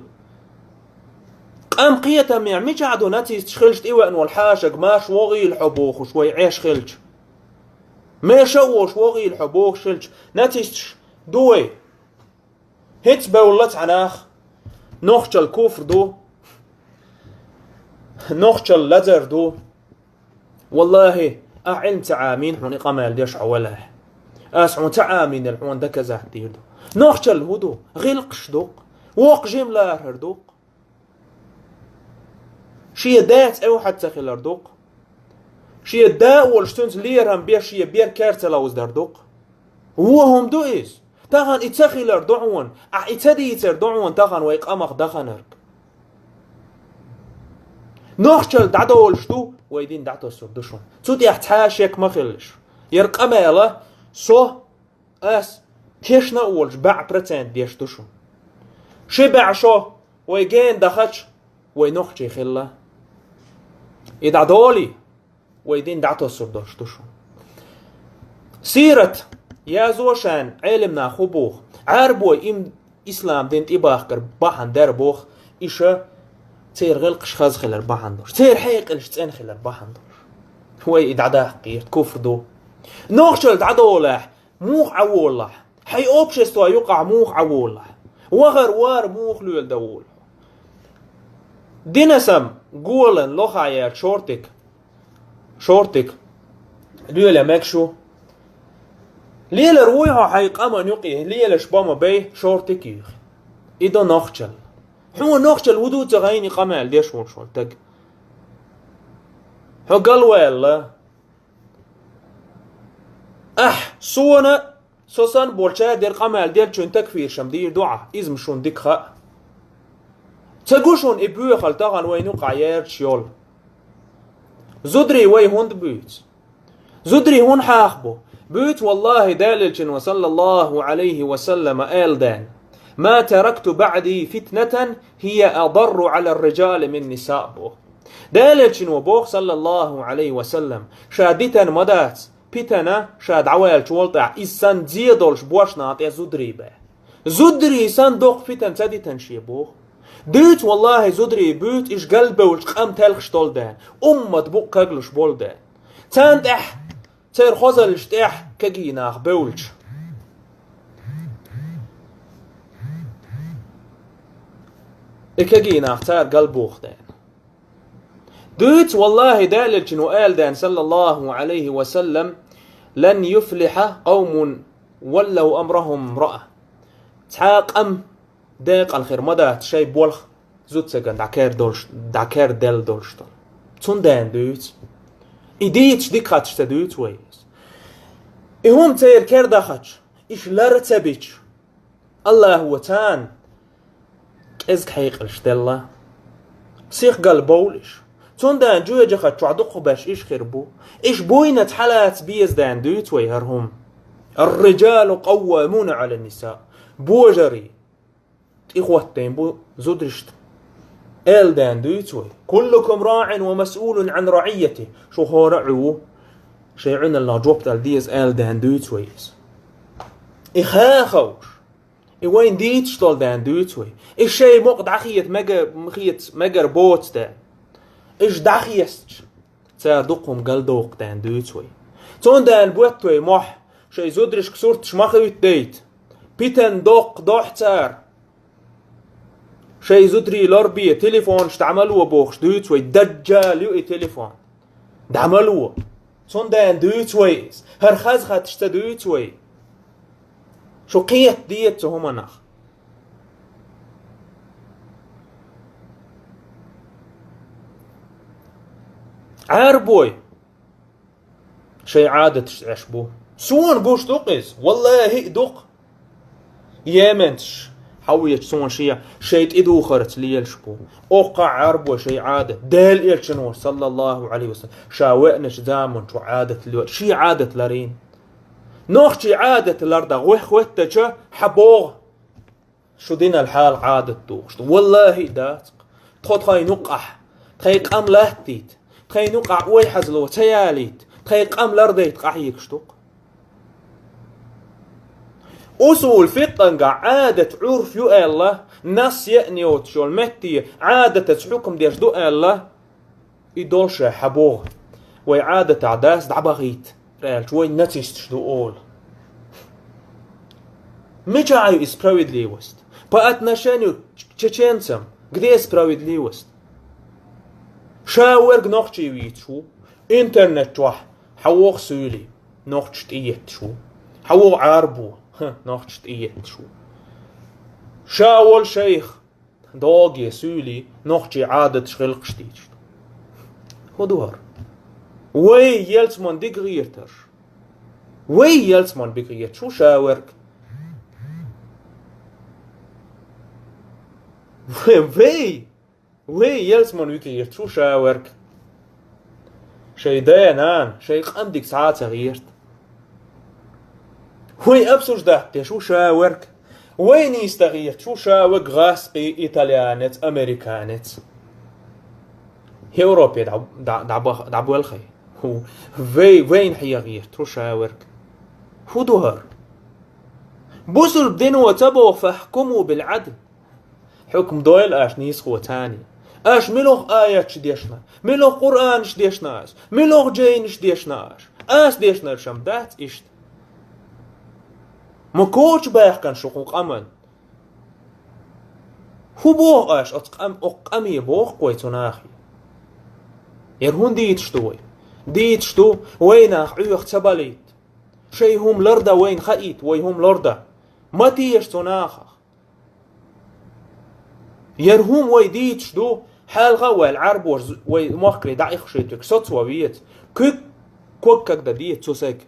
Къам кхетаме мичахь ду нацисташ хилча тӀевеана волу хьашаг, марш вогӀийла хьо бохуш вай Ӏеш хилча? Меша а волуш вогӀийла хьо бохуш хилча, нацисташ ду вай? ХӀинца бевлла цхьа нах, нохчалла куфр ду, нохчалла лазар ду. Валлахи, ахь Ӏилма ца Ӏамийна хьуна и къамел деш хьо валахь. Ас хьуна ца Ӏамийнал хьуна доказать дийр ду. Нохчалла хӀун ду? ГӀиллакхаш ду-кх. Воккха жима лархӀар ду-кх. Шен даца эвхьаза ца хилар ду-кх. Шен да а волуш цуьнца лерам беш шен бер кер ца ловзадар ду-кх. Вон хӀума ду иза. Тахана и ца хилар ду хьуна, ахь и ца дийцар ду хьуна тахана вай къамах даханарг. Нохчалла дӀадолуш ду, вай дин дӀатосур ду шуна. Цу тӀехь цхьа а шек ма хилалаш. Яра къамела со, ас, тешна а волуш, баьӀ процент деш ду шуна. Ши баьӀ шо вай гена дахача, вай нохчий хилла. И дӀадолий, вай дин дӀатосур долуш ду шуна. Сират язо шайн Ӏелам наха хӀун боху? Ӏарбой им ислам дин тӀебахкар бахьана дара боху, иша церан гӀиллакхаш хаза хилар бахьана долуш, церан хьекъалш цӀена хилар бахьана долуш. Вай и дӀадаккхийрта куфр ду. Нохчалла дӀадолахь, муха Ӏа волахь? Хьайн общество юкъахь муха Ӏа волахь? Вахар вара муха лоьла дан волу? Динасам голан лоха яьлла шортик, шортик лоьла мегаш ву. Лелар вуй хьо хьайн къаман юкъе, лелаш бо ма бай, шортик юьйхи. И до нохчалла. Хьуна нохчалла хӀун ду ца гӀайни къамел деш волуш волу таг? Хьо галваьлла. Ахь, суна, со санна болчара дерг къамел деллачун такфиршам дийр ду ахь, иза-м шуна дика хаьа. Ца гу шуна и боьхалла тахана вайна юкъахь ярташ йолу? Зударий вай хӀунда буьйцу? Зударий хӀунда хьаха бу? Буьйцу, валлахи, Далелчано, саллаллаху Ӏалайхи ва саллама, аьлла дан: «Ма таракту баъди фитнатан хия адарру Ӏалар-риджали мин-ниса», боху. Далелчано боху, саллаллаху Ӏалайхи ва саллам, ша дитан ма дац, питана ша дӀаваьллачу волу тӀехь, иза санна зе долуш бош наха тӀе зударий бе. Зударий санна доккха питана ца дитан шен боху. Дуьйцу, валлахи, зударий буьйцу, иш галбевлчу къам телхаш долу ден, уммат букъ каглуш болу ден. Царна тӀехь, церан хозаллаш тӀехь кегий нах бевлча, и кегий нах цара галбоху ден. Дуьйцу, валлахи, Далелчано аьлла дан, саллаллаху Ӏалайхи ва саллам: «Лан юфлиха къавмун валлав амрахум имраъа». Цхьа къам декъала хир ма дац шайн болх зуда циган дӀакер долуш, дӀакер делла долуш долу. Цундела дуьйцу. И дийцаш дика хаташ ца дуьйцу вай иза. И хӀума церан кер дахача, иш лара ца бича, Аллахо царна кӀезиг хьекъалш делла. Сих гал бовлу иш. Цундела жоьжахати чохь дукхахберш иш хир бу. Иш буйна цхьалаца беза дан дуьйцу вай хӀара хӀума. «Ар-риджалу къаввамуна Ӏала-н-ниса». Божарий тӀехӀоттийна бу зударшна. Аьлла дан дуьйцу вай: «Куллукум раӀин ва масъулун Ӏан раӀийятихи». Шу хӀора а Ӏу ву, шайн Ӏуьналлах жоп дала деза аьлла дан дуьйцу вай иза. И хаа ховш, и вайна дийцаш долу дан дуьйцу вай. И шайн мукъа дӀахета мега-, хета мегар боцу дан. Иш дӀахецча, цара дукха хӀума галдоккху дан дуьйцу вай. Цундела бетта вай мохь, шайн зударшка сурташ ма хӀуьттадайта. Питан доккха дохь цара. Шайн зударий лорбе, телефонаш дӀа ма ло бохуш дуьйцу вай, даджал ю и телефон. ДӀа ма ло. Цундела дуьйцу вай иза. ХӀара хаза хаташ ца дуьйцу вай. Шу кхета деза цу хӀуманах. Ӏарбой шайн Ӏадаташ Ӏеш бу. Суна гуш ду-кх иза, валлахи а ду-кх. Йеменцаш хьавеча суна шен, шайн тӀедухарца лелаш бу. Оккха Ӏарбой шайн Ӏадат. Дела Элчано, саллаллаху Ӏалайхи ва саллам, ша веаначу заманчу Ӏадат ло-, шен Ӏадат ларийна. Нохчий Ӏадат лардан гӀоьх хӀоьттача, хьан богӀу? Шу динал хьал Ӏадат духуш ду. Валлахи, дац-кх. Тхо тхайн юкъахь, тхайн къам латтийта, тхайн юкъахь ойхьазло ца ялийта, тхайн къам лардайта къахьегаш ду-кх. Усул фикъхьангахь Ӏадат Ӏурф ю аьлла, нас еана йоцуш йолу метте Ӏадатаца хьукам деш ду аьлла, и долуш хьан боху, вай Ӏадатахь дац дӀабахийта аьлча, вай нацисташ ду олу. Мичахь ю и справедливость? По отношению к чеченцам где справедливость? Ша верг нохчий вийцаш ву, интернет чохь хьан воху суьйлий, нохчаш тӀеетташ ву. Хьан воху Ӏарбо, хӀа, нохчаш тӀеетташ ву. Ша волу шайх, догӀе суьйлий, нохчий Ӏадаташ гӀиллакхаш дийцаш ду. ХӀун ду хӀара? Вай ялсаман дика гӀертарш. Вай ялсаман дика гӀерташ ву ша верг. Вай, вай, вай ялсаман дика гӀерташ ву ша верг. Шайн да-нана, шайн къам дика цхьа а ца гӀерта. Вай обсуждать деш ву ша верг. Вай нийса гӀерташ ву ша верг гӀазкхи, итальянец, американец. Европе дӀа-, дӀа-, дӀабах-, дӀабоьлхий. ХӀу, вай, вайна хьегӀерта ву ша верг. ХӀун ду хӀара? Бусурба дино ца боху: «Фахкуму бил Ӏадл». Хьукам дойла аша нийсхо царний. Аша милох аяташ дешна, милох Къуръанаш дешна аша, милох жайнаш дешна аша. Аса дешнарш ам дац иштта. Ма коча баьхкана шу кху къаман. ХӀун боху аша оцу къам-, окху къаме боху вай цу нахе? Яра хӀун дийцаш ду вай? Дийцаш ду, вай нах Ӏоьху ца балийта. Шайн хӀума ларда вайна хаийта, вай хӀума ларда. Ма теша цу нахах. Яра хӀума вай дийцаш ду, хьалха а ваьлла Ӏарбоша з-, вай мохкаре дӀаиххуш ю тӀе соцо веза. Куьг ког кагдан деца цу сайга.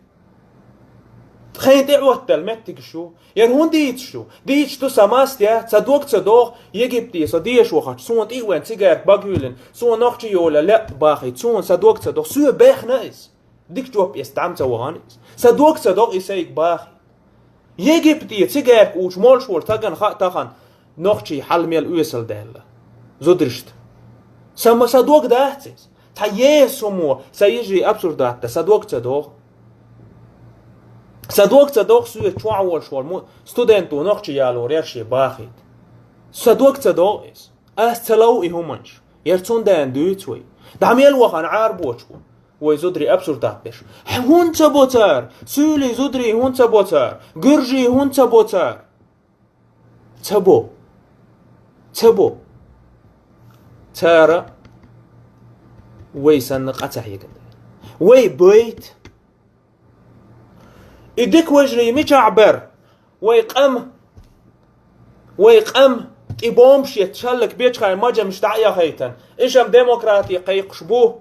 Тхайн тӀе а оттаделла меттигаш ю. Яра хӀун дийцаш ю? Дийцаш ду сан маст я, сан дог ца догӀу, Египте со деша вахча, суна тӀе а вен цигаьрка багуьйлина, суна нохчи йола лаьа бахийта, суна сан дог ца догӀу, соь бехна иза. Дика жоп эца дӀа ма ца вахана иза. Сан дог ца догӀу и сайга бахийта. Египте цигаьрка учу молуш волу стагана хаьа тахана нохчий хьал мел оьсал даьлла зударшта. Сан ма сан дог дац иза. Цхьа еса хӀумо сан йижарий обсуждать дан сан дог ца догӀу. Сан дог ца догӀу соьца чохь волуш волу му-, студенто нохчи ялор яра шен бахийта. Сан дог ца догӀу иза. Ас ца лов и хӀуманаш. Яра цундела дуьйцу вай. ДӀа мел вахана Ӏарбочу ву. Вай зударий обсуждать деш. ХӀунда ца бо цара? Суьйлий зударий хӀунда ца бо цара? Гуьржий хӀунда ца бо цара? Ца бо. Ца бо. Цара вай санна къа ца хьегна. Вай байта. И дика вежарий мичахь бара? Вай къам, вай къам тӀе бомбаш етта шаллак бечхайн мажамаш дӀа а яхайтан. Ишам демократи кхайкхуш бу.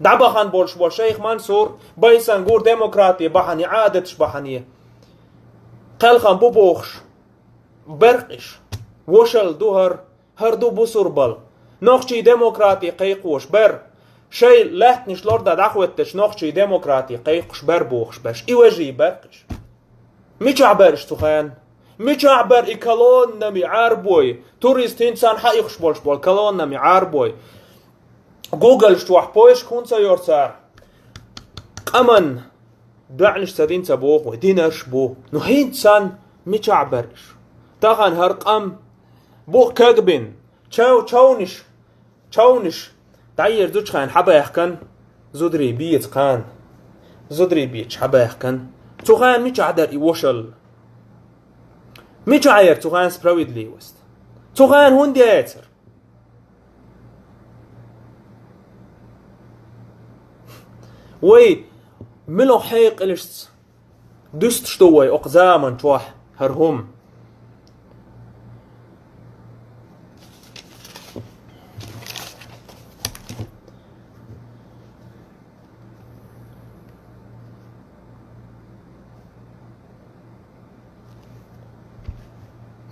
ДӀабахана болуш бо шайх Мансур, Байсангур демократи бахьане, Ӏадаташ бахьане. Кхелхам бу бохуш. Беркъиш. Вошалла ду хӀара. ХӀара ду бусурбал. Нохчий демократи кхайкхош бер. Шайн лаьттанаш лорда дӀахӀоьттачу нохчий демократи кхайкхуш бер бохуш берш. И вежарий беркъиш. Мичахь берш цу хенна? Мичахь бер и колоннами Ӏарбой? Турист хӀинца сан хьаихуш болуш болу колоннами Ӏарбой. Гугалш чохь поиск хӀунда ца йора цара? Къаман доьӀнаш ца дина ца боху вай, динарш бу. Ну хӀинца сан мичахь бер иш? Тахана хӀара къам бу кагбин. Чов-, човниш, човниш дӀаерзучхьайн хьабаьхкан, зударий беза кхана. Зударий безаш хьабаьхкан. Цу хенна мичахь дара и вошалла? Мичахь яра цу хенна справедливость? Цу хенна хӀунда яцара? Вай мила хьекъалашца дуьстуш ду вай окху заман чохь хӀара хӀума.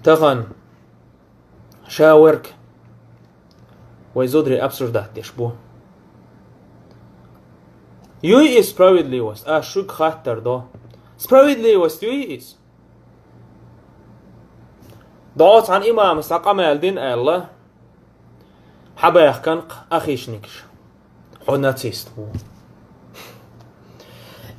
Тахана ша верг вай зударий обсуждать деш бу. Юй иза справедливость? Ас шуьга хаттар до. Справедливость юй иза? ДӀо цхьана имамас цхьа къамел дина аьлла, хьабаьхкан ахишникаш. Хьо нацист ву.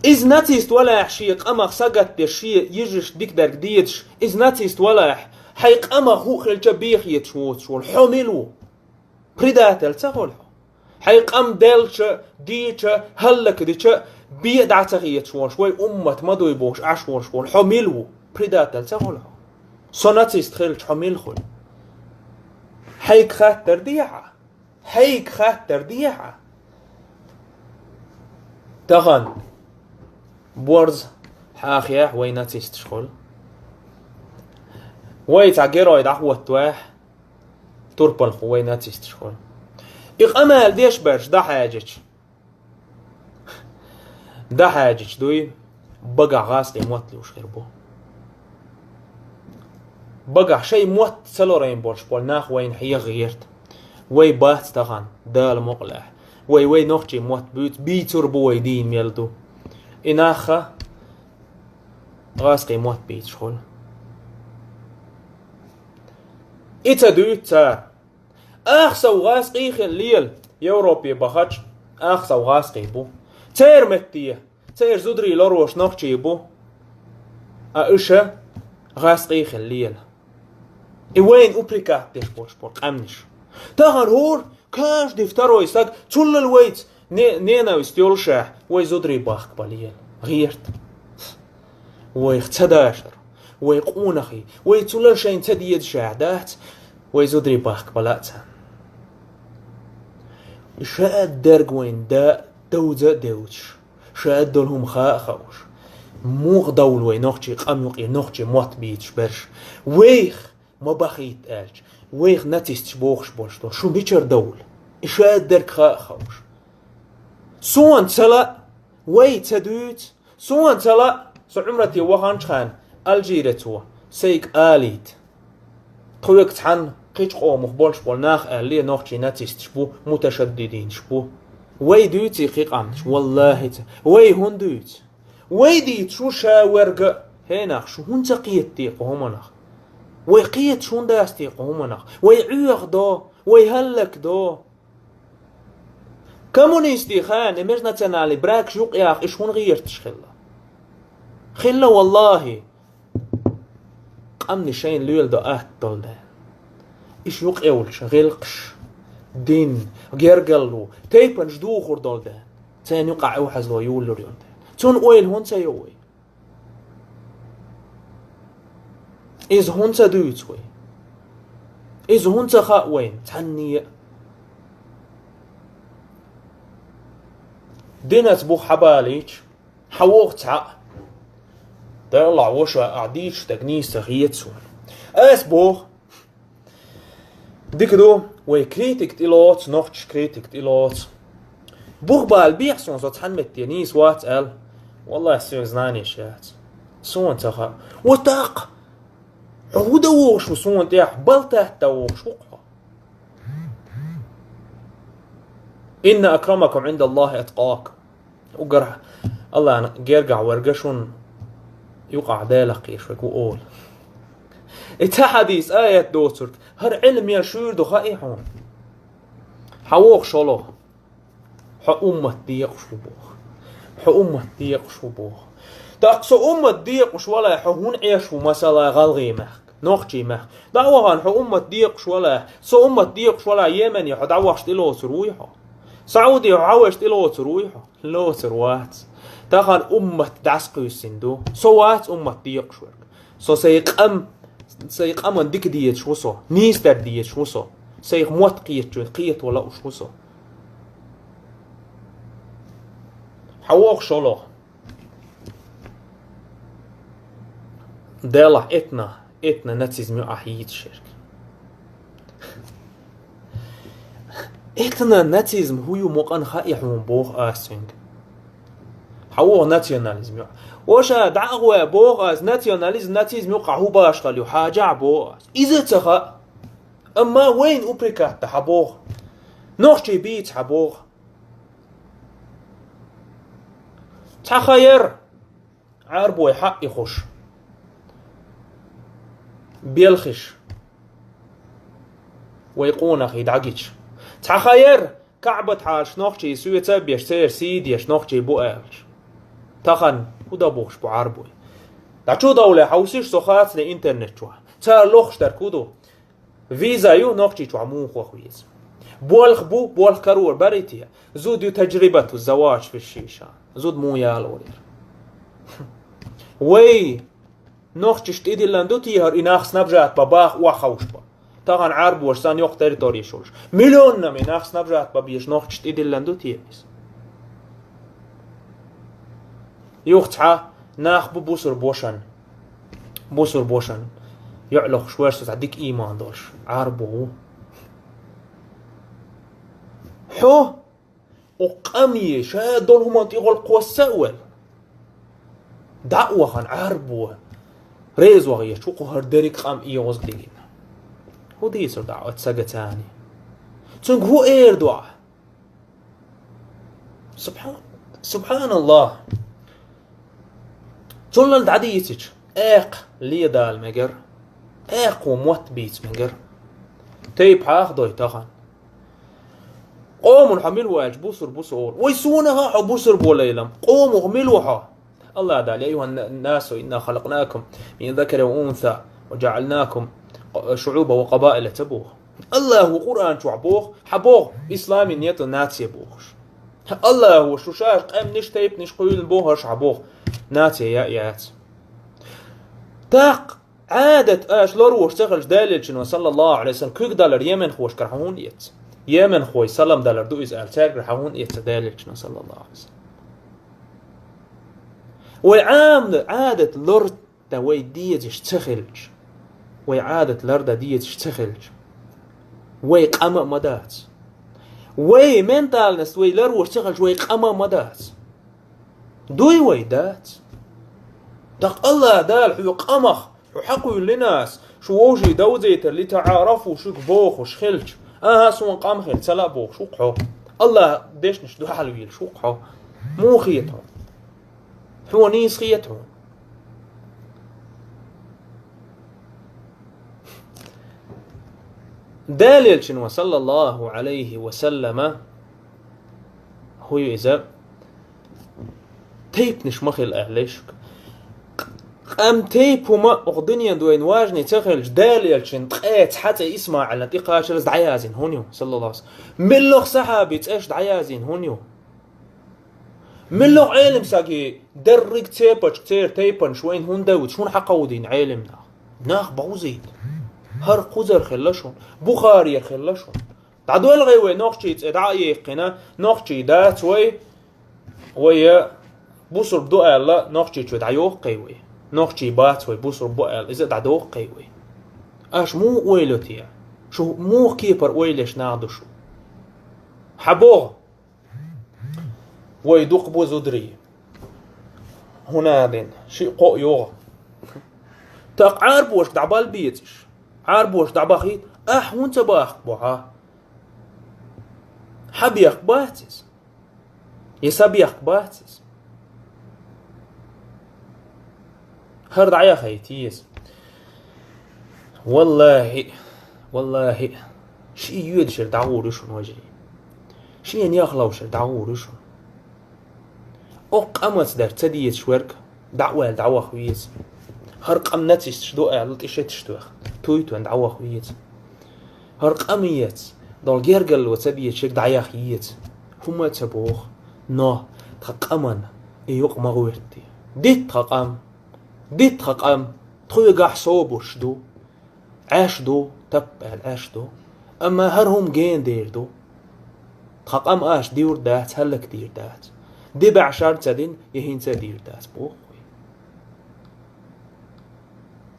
Иза нацист валахь шен къамах сагатдеш, шен йижаршта дикадарг дезаш, иза нацист валахь, хьайн къамах хӀуъа хилча бехеташ воцуш волу. Хьо мила ву? Предатель ца хуьлу хьо? Хьайн къам делча, дийча, хӀаллакдича, бен дӀа ца хеташ волуш, вай уммат ма дуй бохуш Ӏаш волуш волу. Хьо мила ву? Предатель ца хуьлу хьо? Со нацист хилча, хьо мила хуьлу? Хьайга хаттар дехьа? Хьайга хаттар дехьа? Тахана борз хьахаяхь вай нацисташ хуьлу. Вай цхьа герой дӀахӀоттавехь, турпалхо вай нацисташ хуьлу. И къамел деш берш дӀахьаьжча, дӀахьаьжча дуй, багахь гӀазкхийн мотт луьйш хир бу. Багахь шайн мотт ца лорийна болуш болу нах вайна хьеха гӀерта. Вай бац тахана, Дала мукъалахь. Вай, вай нохчийн мотт буьйцу, бийцур бу вай дийна мел ду. И нахха гӀазкхийн мотт бийцуш хуьлу. И ца дуьйцу цара. Ахсав гӀазкхий хила лела, Европе бахача, ахсав гӀазкхий бу. Церан метте, церан зударий лорош нохчий бу. А уьш гӀазкхий хила лела. И вайна упрекать деш болуш бу къаьмнаш. Тахана хӀора, каждый второй саг, цуллал вайца не-, ненависть йолуш а, вай зударий бахка бан лела. ГӀерта. Вайх ца дашар, вай къонахий, вай цулал шайна ца дезаш а дац, вай зударий бахка бан лаца. Ша дерг вайн да довза а девзаш, ша долу хӀума хаа а хууш. Муха довла вай нохчий къам юкъе нохчий мотт бийцаш берш? Вайх ма бахийта аьлча, вайх нацисташ бохуш болуш долу, шу мичара довла? И ша дерг хаа а хууш. Суна ца лаа, вай ца дуьйцу, суна ца лаа, со Ӏумрате ваханчхьана Алжирецо сайга алийта. Тхоьга цхьанна кхечу къомах болуш болу нах аьлле, нохчий нацисташ бу, муташаддидинаш бу. Вай дуьйций кхин къаьмнаш, валлахӀи ца. Вай хӀунда дуьйцу? Вай дийцаш ву ша верга, хӀей нах, шу хӀунда ца кхета те кху хӀуманах? Вай кхеташ хӀунда дац те кху хӀуманах? Вай Ӏоьхадо, вай хӀаллакдо. Коммунистийн хенахь межнациональный бракаш юкъаяха иш хӀунда гӀерташ хилла? Хилла, валлахӀи. Къаьмнийн шайна леладо атта долу дела. Иш юкъаевлча гӀиллакхаш, дин, гергарло, тайпанаш духур долу дела. Церан юкъахь охьазло юллур йолу дела. Цунна ойла хӀунда ца йо вай? Иза хӀунда ца дуьйцу вай? Иза хӀунда ца хаьа вайна цхьанне а? Динаца бух хьабалийча, хьавогӀу цхьаъ. Делахь, ваша, ахь дийцуш дерг нийса ца хета суна. Ас боху, дика ду, вай критик тӀелоцу, нохчаш критик тӀелоцу. Бух бала бехьа суна, со цхьана метте нийса вац аьлла. Валлахь, соьга знанеш яц. Суна ца хаьа. Вот так. Хьо хӀун дан вогӀуш ву суна тӀехь? Балтат дан вогӀуш ву хьо. Инна акрамакум Ӏиндаллахи аткъакум. Уггар Аллана гергахь верг шуна юкъахь Делах кхоьруш верг ву олу. И цхьа хьадис, аят доцург, хӀара Ӏилма ян шуьйра ду хаий хьуна? ХьавогӀу шолгӀа. Хьо уммат декъаш ву боху. Хьо уммат декъаш ву боху. ТӀаккха со уммат декъаш валахь, хьо хӀунда Ӏеш ву масала гӀалгӀай мехка, нохчий мехка? ДӀа а вахана, хьо уммат декъаш валахь, со уммат декъаш валахь, Йемене хьо дӀавахча тӀелоцур вуй хьо? Саудехь хьо вахча тӀелоцур вуй хьо? Лоцур вац. Тахана уммат дӀасакхуьйсина ду. Со вац уммат декъаш верг. Со сайн къам, сайн къаман дика дезаш ву со. Нийса дар дезаш ву со. Сайх мотт кхетачун кхето лууш ву со. ХьавогӀу шолгӀа. Делахь этно, этно-нацизм ю ахь йийцуш ерг. Этно-нацизм хӀун ю мукъана хаий хьуна боху ас цуьнга. ХьавогӀу национализм ю. Ваша, дӀа а гӀой боху ас, национализм, нацизм юкъахь хӀун башхалла ю, хьажахь боху ас. Иза а ца хаьа. Амма вайна упрекать дан хьан боху? Нохчий бийца хьан боху? Цхьа хан яра Ӏарбой хьаъ ихуш. Белхиш, Вай къонахий дӀагича. Цхьа ха яр, КаӀбат хьалаш нохчий соьца а беш, церан сий деш нохчий бу аьлча. Тахан хӀун дан бохуш бу Ӏарбой? ДӀа чу довле хьовсийша со хацане интернет чохь. Цара лохуш дерг хӀун ду? Виза ю, нохчий чохь муха ваха веза? Болх бу, болх карор барий те? Зуда ю, таджрибату заваж фишшийша. Зуда муха ялорера? Вай, нохчаш тӀедиллина ду те хӀара, и нах снабжат бан баха охьаховш бан? Тахан Ӏарбоша санна йоккха территори йолуш. Миллионнами нах снабжат бан безаш нохчаш тӀедиллина ду те иза? Юха цхьа нах бу бусурбошан. Бусурбошан. ЙоӀ лохуш вара со цхьа дика ийман долуш. Ӏарбо ву. Хьо, оцу къаме ша долу хӀуманна тӀе гӀуллакх кхосса а ваьлла, дӀа а вахана Ӏарбо, реза вахийта ву кху хӀара дерриг къам оьгӀазгӀа дигина. ХӀун дийцур дац оцу сага царний? Цуьнга хӀун эр ду ахь? Субхьан-, субхьаналлахӀ! Цунна дӀадийцича, аьккха ледала мегар, аьккхо мотт бийца мегар. Тайпа хьаха дой тахан. Къоман хьо мила ву аьлча, бусурба ву со олу. Вай, суна а хьо бусурба ву лайла, къомах мила ву хьо? АллахӀ Дала: «يا أيها الناس إنا خلقناكم من ذكر وأنثى وجعلناكم شعوبا وقبائل» ца боху? АллахӀа Къуръан чохь боху, хьан боху, исламин нету нация бохуш. АллахӀа шу шаьш къаьмнаш, тайпанаш кхоьллина боху хӀорш, хьан боху, нация яа яц. ТӀаккха Ӏадат аша ларвош ца хилча, Делан Элчано, саллаллаху Ӏалайхи ва саллам, куьг далар йеменхошкара хьан хӀунда эцна? Йеменхой салам далар ду иза аьлла, цаьргара хьан хӀунда эцна Делан Элчано, саллаллаху Ӏалайхи ва саллам? Вай Ӏамда Ӏадат лар дан вай дезаш ца хилча, вай Ӏадат лар дан дезаш ца хилча, вай къам а ма дац. Вай ментальность вай ларвош ца хилча, вай къам а ма дац. Дуй вай? Дац. ТӀаккха АллахӀ Дала хьоьга къамах, хьо хьакхуьйллина ас, шу вовшийн довзийтар, «لتعارفوا» шуьга бохуш хилча, «АхӀа, суна къам хир ца лаьа» бохуш ву-кх хьо. АллахӀан дешнаш дуьхьал вийлаш ву-кх хьо. Муха хета хьуна? Хьо нийса хета хьуна? Делан Элчано, саллаллаху Ӏалайхи ва саллама, хӀун ю иза? Тайпанаш ма хила аьлла шуьга. Къам, тайпа хӀума оха дуьнен дуьйна важный ца хилча, Делан Элчанан ткъе цхьа цӀе ИсмаӀилан тӀе кхачар иза дӀаяздина хӀунда ю, саллаллаху Ӏалайхи ва саллам? Муьлхха сахьабин цӀеш дӀаяздина хӀунда ю? Муьлхха Ӏелам саги дерриг цепочка церан тайпанаш вайна хӀунда даьвцаш, хӀунда хьакховдийна Ӏелам нах? Нах бовзийта. ХӀара кхузара хилла шуна, Бухарера хилла шуна. ДӀадоьлхий вай нохчийн цӀе дӀа а яьккхина, нохчий дац вай, вай бусурба ду аьлла, Нохчийчоь дӀайохкий вай? Нохчий бац вай, бусурба бу аьлла, иза а дӀадохкий вай? Аша муха ойла йо те? Шу муха кепара ойла еш нах ду шу? Хьан боху? Вай дукха бу зударий. ХӀунда аьлла, шиъ-кхоъ йогӀу. ТӀаккха Ӏарбошка дӀабала безаш. Ӏарбоша дӀабахийта, ахь хӀунда ца бахка бу хьан? Хьан бехк бац иза? Я сан бехк бац иза? ХӀара дӀаяхийта еза. ВаллахӀи, валлахӀи, шен йоьдушера дӀагӀур ю шуна, вежарий. Шена яхловшера дӀагӀур ю шуна. Оха къамаца дар ца дезаш верг дӀа а ваьлла дӀаваха веза. ХӀара къам нацисташ ду аьлла, тӀе шеташ тоьхна, туй тоьхна дӀаваха веза. ХӀара къамаца долу гергарло ца дезаш верг дӀаяха еза. ХӀума а ца боху, но тхан къаман и юкъа ма гӀоьртий. Дита тхан къам. Дита тхан къам. Тхоьгахь собарш ду. Ӏаш ду, тап аьлла Ӏаш ду. Амма хӀара хӀума гена дер ду. Тхан къам аша дийр дац, хӀаллакдийр дац. Де бӀе шар ца дина, я хӀинца а дийр дац, боху вай.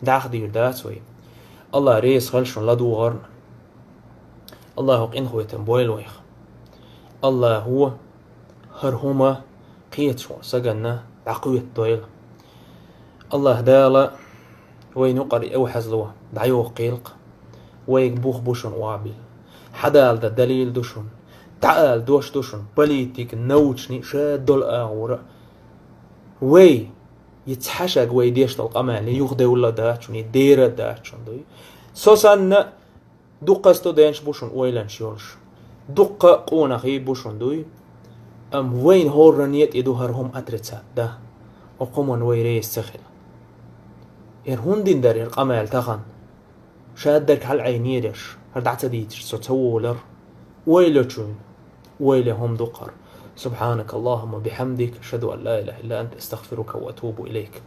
ДӀахо дийр дац вай. АллахӀ реза хила шуна ладугӀарна. АллахӀа къинхетам бойла вайх. АллахӀа хӀара хӀума кхеташ волу саганна дӀакхоьттадойла. АллахӀ Дала вайна юкъара эвхьазло дӀайоккхийла-кх. Вайга бух бу шуна охьабилла. Хьадала дан далил ду шуна. ДӀаала дош ду шуна. Политик, научни, ша долу агӀора. Вай, и цхьа шаг вай деш долу къамел, и юхадевлла а дац шуна, и дера а дац шуна дуй. Со санна, Дуккха студенташ бу шун ойланаш йолуш. Дуккха къонахий бу шун дуй. Амма вайна хӀорранна тӀе ду хӀара хӀума отрицать дан. Оцу хӀуманна вай реза ца хила. ХӀара хӀунда дина дара хӀара къамел тахана? Шадерг хьалаӀайнера аш, хӀара дӀа ца дийцира со ца волара. Ойла йолчунна ойла йо хӀума ду хӀара. سبحانك اللهم وبحمدك، أشهد أن لا إله إلا أنت، أستغفرك وأتوب إليك.